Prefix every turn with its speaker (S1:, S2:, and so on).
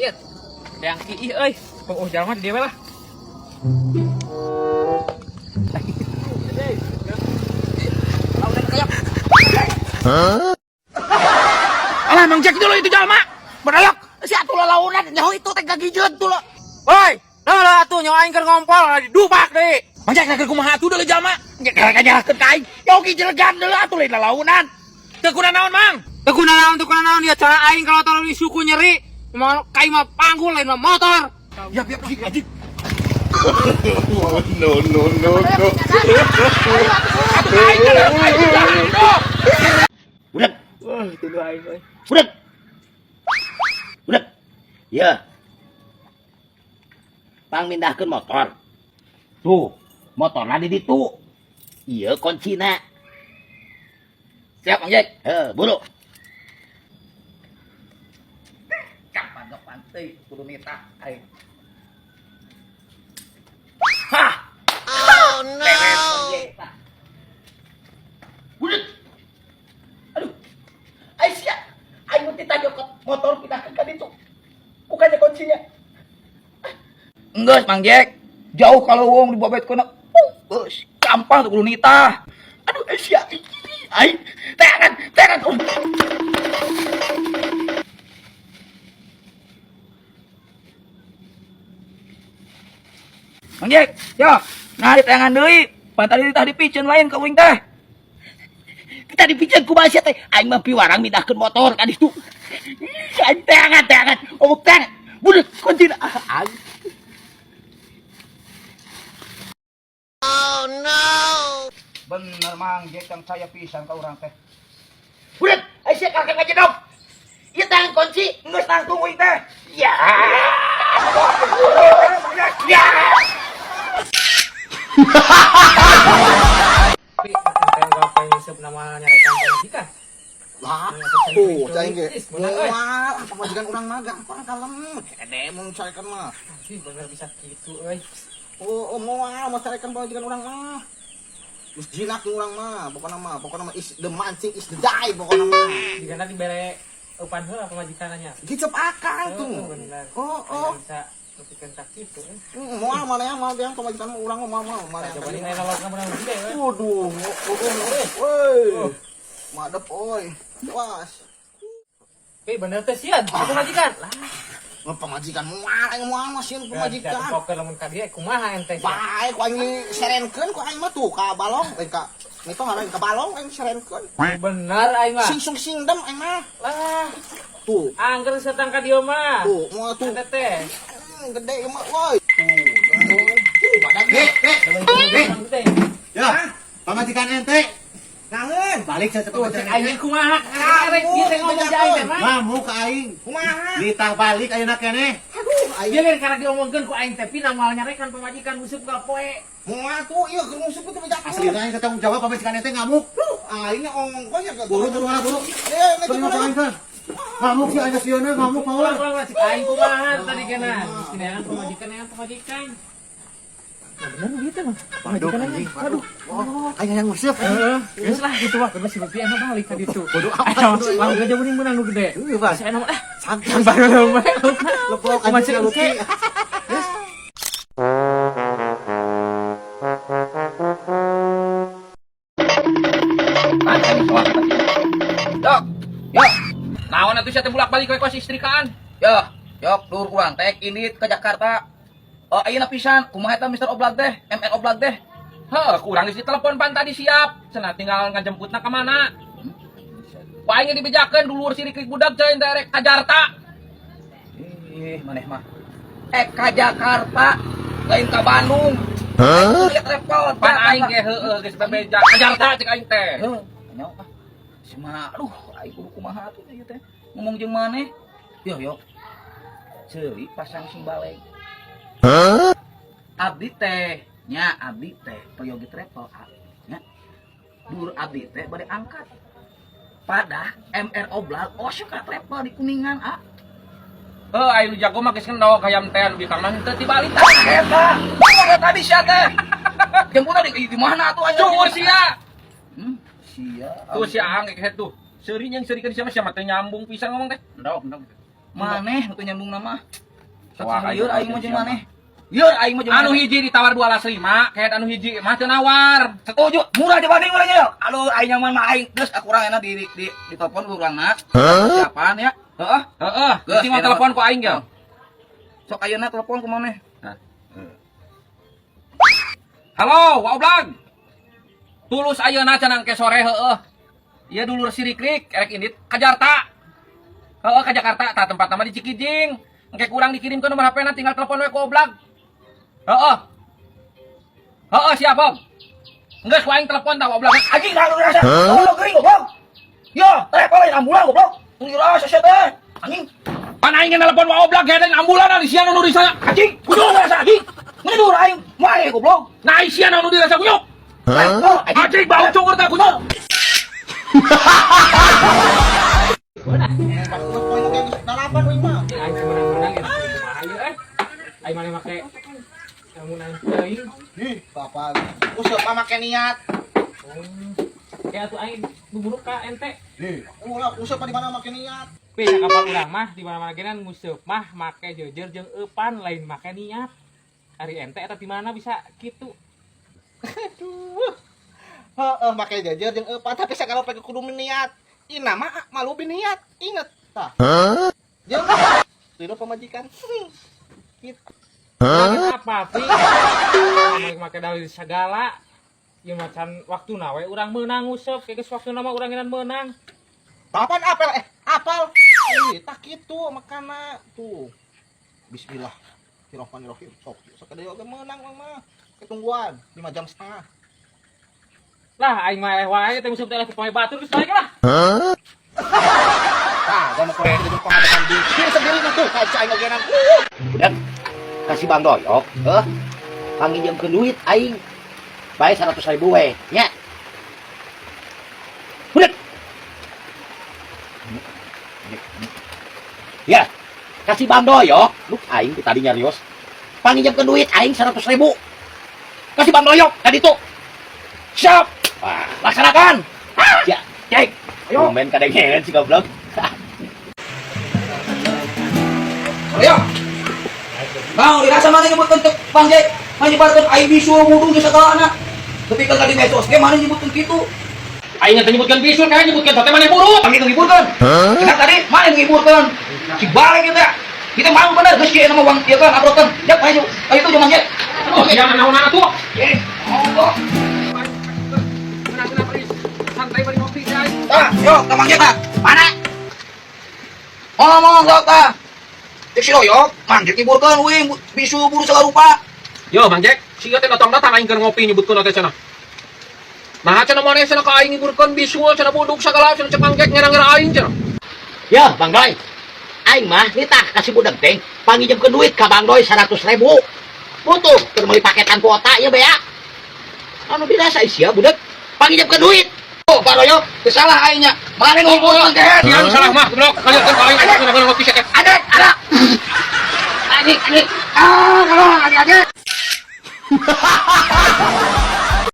S1: Ieu. Yang kiih euy. Oh, jalan mah di dieu we lah.
S2: Alah, Mang Jack dulu itu jalma. Berdayok.
S3: Si atuh lalaunan nyaho itu teh gagijeun tuh lo.
S1: Woi, dah lah atuh nyawa aing keur ngompol didupak deui.
S2: Mang Jack keur kumaha atuh deuleu jalma. Nya nyalahkeun ka aing. Nyaho gijelegan deuleu atuh lain lalaunan. Teu kuna naon, Mang?
S1: Teu kuna naon dia cara aing kalau tolong di suku nyeri. Mau kai mah panggul lain mah motor.
S2: Ya, ya, ya, anjing.
S4: No, no, no, no.
S2: Atuh aing deuleu, aing deuleu.
S3: Budak,
S1: Wah, itu aing euy.
S3: budak. Budak. Ya. Pang mindahkeun motor. Tuh, motorna di ditu. Ieu kuncina.
S2: Siap, Mang Jack.
S3: Heuh, buru.
S2: Kapan kapan teuy kudu nitah aing. Hah. Oh no. Beres, Mang Jack. Tah.
S3: Budak. Aduh. Ai sia. Aing mun titah jokot motor pindahkeun ka ditu. Bukannya kuncinya.
S2: Enggeus, Mang Jack. Jauh kalau wong dibobet kuna. Geus, gampang tuh kudu nitah.
S3: Aduh, ai sia. Aing teangan, teangan.
S2: Mang Jack, yo. Nah, diteangan deui. Pan tadi ditah dipiceun lain ka uing teh.
S3: Kita dipiceun kumaha sia teh? Aing mah piwarang mindahkeun motor ka ditu. Ih, aing teangan, teangan. Oh, teangan. Budak kuncina. Ah, aing.
S2: Bener Mang Jack yang saya pisan ka urang teh.
S3: Budak, ai sia kakek ngajedog. Ieu tangan kunci.
S2: Geus nangtung uing teh.
S3: Ya. Ya.
S1: Tapi ente gapai nguseup nama nyarekan pamajikan.
S5: Lah, tuh, cai ge.
S1: Ih, bener, euy.
S5: Moal, ah, pamajikan urang mah gampang kalem. Hede mun carekan mah.
S1: Sih bener bisa gitu euy.
S5: Oh, oh moal mau carekan pamajikan urang mah. Geus jinak jeung urang mah, pokona mah is the mancing is the die pokona mah.
S1: Jigana dibere eupan heula pamajikannya.
S5: Gicep akang tuh.
S1: Oh, bener.
S5: Oh, oh.
S1: Bisa nepikeun ka kitu euy.
S5: Moal mana yang moal yang pamajikan mah urang mah moal moal mana yang
S1: Coba di lain lauk menang gede euy.
S5: Waduh, waduh, woi. Madep oi. Was.
S1: Eh bener teh sieun pamajikan. Lah,
S5: Nge pamajikan moal aing moal mah sieun pamajikan.
S1: Poker lamun ka dieu kumaha ente sih.
S5: Bae ku aing serenkeun ku aing mah tuh ka balong lain ka mitoh lain ka balong aing serenkeun.
S1: Bener aing mah.
S5: Sing sung sing dem aing mah.
S1: Lah,
S5: Tuh,
S1: angger setang ka dieu mah.
S5: tuh, moal tuh.
S1: Ente teh.
S5: Gede ieu mah woi. Tuh, tuh, badan
S6: Dik, dik, dik.
S1: Teh.
S6: Ya, pamajikan ente.
S5: Nangeun.
S6: Balik saya
S1: Tuh,
S6: pamajikan
S1: cek aing
S6: ente.
S1: kumaha? Karek ieu teh ngomong jeung aing teh mah.
S6: Ngamuk ka aing.
S5: Kumaha?
S6: Ditah balik ayeuna keneh.
S5: Aduh, aing
S1: Ieu lain karena diomongkeun ku aing teh pina moal nyarekan pamajikan nguseup ka poe.
S5: moal tuh ieu keur nguseup teh bejakeun.
S6: Aslina aing tanggung jawab pamajikan ente ngamuk.
S5: Duh, aing ongkoh nya ke.
S6: Buru buru buru.
S5: Eh,
S6: Buru buru aing kan. Ngamuk sih aing sieuna ngamuk
S1: Ulang
S6: power.
S1: ulang cek aing kumaha tadi kena. Geus pamajikan yang pamajikan. Nah, bener gitu mah.
S6: Aduh, anjing. Aduh. Aing yang nguseup.
S1: Heeh, geus lah gitu mah. Geus si Bebi emang balik ka ditu.
S6: Bodoh amat.
S1: Mau gajah mending menang nu gede.
S6: Heuh, Bang.
S1: Saya nama ah,
S6: Santai.
S1: baru bae.
S6: Lebok
S1: Kumaha
S6: anjing
S1: cek
S6: luki.
S1: engke.
S2: Yok, yok.
S1: Naon atuh sia teh bolak-balik we kos istrikaan.
S2: Yo, yok dur urang teh indit ke Jakarta. Oh, ayeuna pisan, kumaha eta Mister Oblag teh, MR Oblag teh?
S1: Heuh, kurang geus ditelepon pan tadi siap. Cenah tinggal ngajemputna ka mana? Ku aing dibejakeun dulur si Rikrik budak cai teh rek ka Jakarta.
S2: Ih, maneh mah. Eh, ka Jakarta, lain ka Bandung. Hah? Travel,
S1: Pan aing ge heueuh geus bebeja ka Jakarta cek aing teh.
S2: Heuh, nyawa ah. Si mah, aduh, aing kudu kumaha atuh ieu teh. Ngomong jeung maneh. Yo, yo. Ceuli pasang sing baleg. Abdi teh, nya abdi teh peryogi travel ah, nya. Dur abdi teh bade angkat. Padah MR Oblag osok ka travel di Kuningan ah.
S1: Heuh, aing nu jago mah geus kendok hayam teh anu bikang mah henteu tibalik
S2: Tah eta. Ngomong tadi sia teh. Jemputna di mana atuh anjing?
S1: Cuur sia.
S2: Sia.
S1: Tuh si Aang kayak tuh. Seuri yang seurikeun sia mah sia mah teu nyambung pisan ngomong teh.
S2: Endok, endok. Maneh nu teu nyambung nama.
S1: Wah,
S2: Lieur aing mah jeung maneh. Lieur aing mah jeung
S1: Anu hiji ditawar 12.5, kayak anu hiji mah teu nawar.
S2: Setuju, murah dibanding urang nya. Aduh, aing nyaman mah aing geus aku urang enak di telepon ku urangna. Siapaan ya? Heeh.
S1: Heeh,
S2: Geus,
S1: geus mau
S2: enak.
S1: telepon ku aing ya.
S2: Sok ayeuna telepon ku maneh.
S1: Halo, Wa Oblag. Tulus ayeuna cenah ke sore heueuh. Ieu dulur si Rikrik erek indit ka Jakarta. Heeh, ka Jakarta, tah tempat nama di Cikijing. Engke kurang dikirim ke nomor HP-na tinggal telepon we ku Oblag. Heeh. Heeh, siap, Om. Geus ku aing telepon tah Wa Oblag.
S2: Anjing lalu rasa. Oh, geuring goblok. Ya, travel lain ambulan goblok. Tunggu rasa sia teh. Anjing,
S1: Pan aing telepon Wa Oblag kayak ambulan di sia nu dirasa.
S2: anjing, kudu rasa anjing. Mun dur aing wae goblok.
S1: Nah, sia nu dirasa kunyuk.
S2: Hah?
S1: Anjing bau cungur teh kunyuk.
S5: Poin oge geus 8 euy mah.
S4: Aing menang-menang ya. Ayo eh. Aing mana make lamunan teuing.
S5: Ih, bapak. Useup mah make niat.
S4: Kayak atuh aing buburu ka ente.
S5: Ih, ulah useup mah di mana make niat.
S4: Pi kapal urang mah di mana-mana genan nguseup mah make jejer jeung eupan lain make niat. Ari ente eta di mana bisa kitu?
S5: Aduh. Heeh, make jajar jeung eupan tapi sagala pake kudu niat. Ina mah malu biniat. Inget tah. Jeung tidak pamajikan. Gitu.
S4: Apa pi? Make make dalil segala. Ieu macan waktu we urang meunang nguseup, kayak geus waktuna mah urang genan meunang.
S5: Papan apel apal. Ih, tak kitu makana tuh. Bismillahirrahmanirrahim. Sok sakade oge meunang urang mah. Ketungguan 5 jam setengah.
S4: Lah aing mah eleh wae teh nguseup teh eleh ku poe batur geus balik lah.
S5: Tah, gua mau korek di pengadakan di diri sendiri tuh kaca aing oge nang.
S3: Budak kasih Bang Doyok, heuh. Panginjemkeun duit aing. Bae 100.000 we, nya. Budak. Ya, kasih Bang Doyok, lu aing tadi nyarios. Panginjemkeun duit aing 100.000. Kasih Bang Doyok tadi tuh. Siap. Wah, laksanakan. Ya, cek. Ayo. Main kadengen si goblok.
S2: Ayo. Bang, dirasa mana nyebutkeun teh Bang Jack? Manyebarkeun aib bisul wudhu geus sagalana. Ketika tadi medsos ge mana nyebutkeun kitu?
S1: Aing teh nyebutkeun bisul kayak nyebutkeun sate maneh buruk.
S2: Kami ngiburkeun. Kita tadi mana ngiburkeun? Si balik kita. Kita mau bener geus kieu nama Bang ieu kan uploadkeun. Jak maju. Ayo tuh Bang Jack.
S1: Aduh, sia naon-naon atuh.
S2: Eh, Allah.
S1: Santai bari ngopi teh aing.
S2: Tah, yo, ka Bang Jack tah. Mana? Ngomong sok tah. Cek si Royok, Mang Jack ngiburkeun uing bisul buru segala rupa.
S1: Yo, Bang Jack, sia teh datang-datang aing keur ngopi nyebutkeun teh cenah. Nah, cenah maneh cenah ka aing ngiburkeun bisul cenah buduk sagala cenah cek Bang Jack ngerang-ngerang aing cenah.
S3: Ya, Bang Doy. Aing mah nitah kasih budak teh panginjemkeun duit ka Bang Doy 100.000. Butuh keur meuli paketan kuota ieu bea. Anu dirasa sia budak panginjemkeun duit.
S2: Oh, Pak Royok, teu salah aingnya. Mana ngiburkeun teh?
S1: Sia anu salah mah, goblok. Kalian kan aing keur ngopi sia teh.
S2: Ada, ada. Adik, adik. Ah, kalau adik, adik.